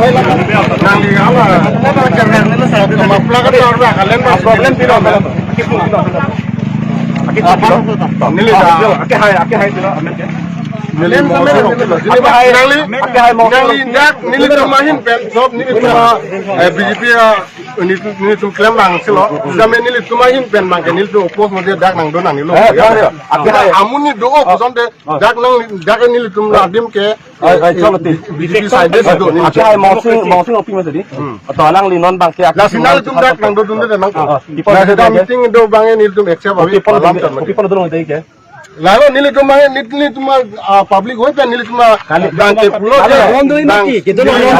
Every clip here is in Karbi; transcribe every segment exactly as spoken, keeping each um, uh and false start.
Nangli ala, mapla ka tor ba, kalen ba, problem pilo, neli da, neli, nangli, nangli dak, nelitum ahin pen, sob nelitum, eh, B J P, eh, nelitum, nelitum klem bang silo, jame nelitum ahin pen bang ke, nelitum oppose mode dak nangdo nangnelo. Eh, ya, ya. Amonit do, oh, kosonte, dak nang, dak nelitum adim ke, Ai, ai, chalo ti. B J P side si do ni. Ake hai Mongsing, Mongsing opi masa di. Hmm. Atau alangli non bang ke. Lasi nangtum dak nangdodunde nang. Ah, people na do sida dei. Meeting do bang nelitum accept abi. People alam do, tan mati. People do dei ke. Lalo nelitum bang, neli, nelitum, ah, public hoi pen nelitum kali bang ke pulo kali ke. Bang do ini bang. Kita lo bang.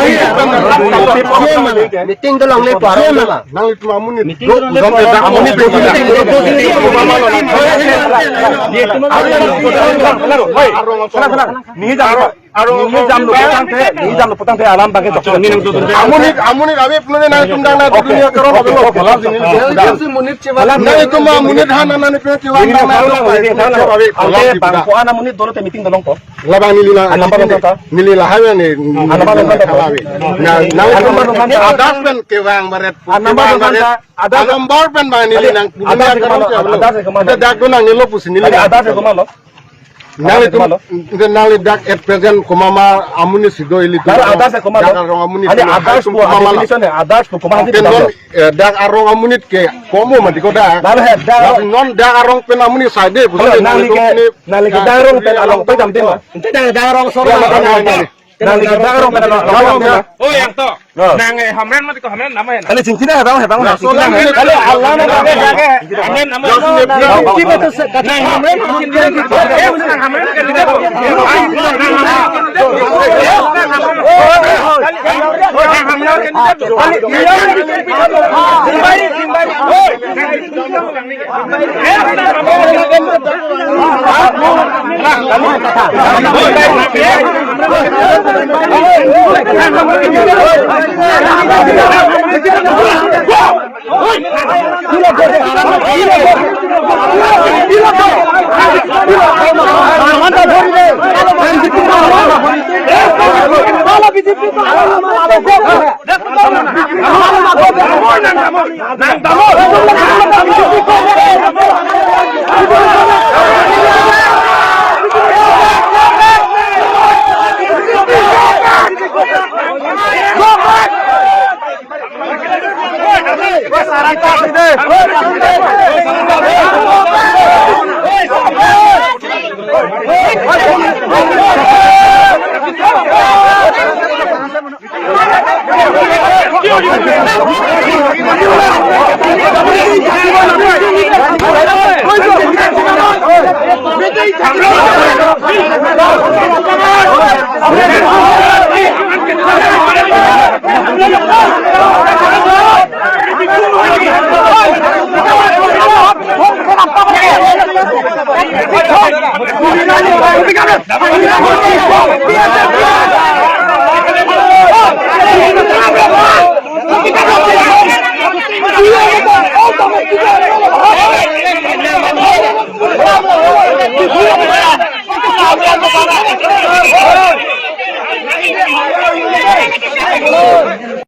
Meeting do longle paro la. Nanglitum amonit meeting do, do longle dak amonit do. Meeting do longle. Oi, senang, senang. Ni jam lo. Arong, ni jam lo putangte, ni jam lo putangte alam bang ke jok. Amonit, amonit ave pulote nangtum dang na dunia karo ave lo. Kolam sini. Kolam sini monit chewa. Nangtum amonit han nangtum chewa. Ini dang na kolam sini, kolam sini. Ante bang ko-an amonit dolo te meeting dolong ko. Labang neli la. An number nangkok ta? Neli la hai ni. An number nangkok ta? Kalawi. Na, nang an number nangkok ta? Adas pen kevang baret. An number nangkok ta? Adas. An number pen bang neli nang. Adas ke mana? Adas ke mana? Dak do nangnelo pusi neli. Adas ke mana? Nangli tum, nangli dak at present komat ma amonit si do ilitum. Dak adas ke komat lo. Dak arong amonit. Adas ko definition hai, adas ko komat ma. Dak arong amonit ke komo mati ko dak. Lalu hai dak. Tapi non dak arong pen amonit side. Nangli ke, nangli ke dak arong pen along pe jam tema. Ente dak arong sor ma. Nangli ke dak arong pen along. Oh, yang to. Nang, eh, Hamren mati ko Hamren nama ya? Kali cincin ada, ada. Kali Allah nama. Hamren nama. Nang Hamren.